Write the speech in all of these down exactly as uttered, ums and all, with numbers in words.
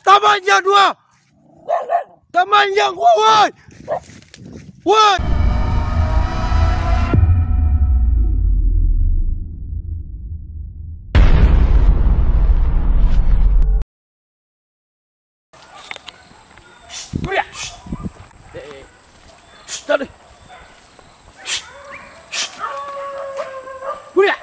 Tamanjang dua! Tamanjang dua, woi! Woi! Kuriak! Kuriak!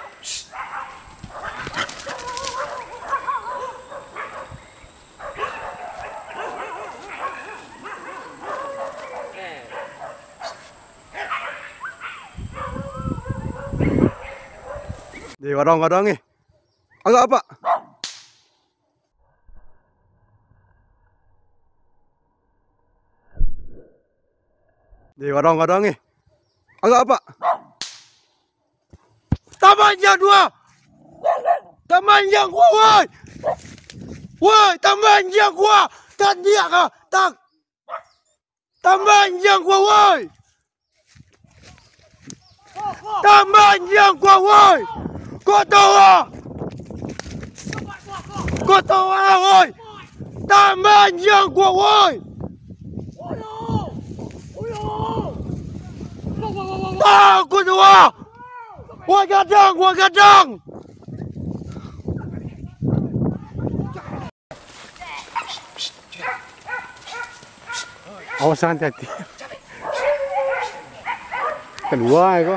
Deh, gadang-gadang eh. Agak apak. Deh, gadang-gadang eh. Agak apak. Tamanjang dua! Tamanjang dua, woi! Woi, tamanjang dua! Tandiak ka! Tang! Tamanjang dua, woi! Tamanjang dua, woi! Kotoa! Kotoa, woi! Tamanjang dua, woi! Tang, kotoa! Woi, gadang, woi, gadang! Awas, hati-hati. Kalua ko.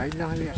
Hilang dia.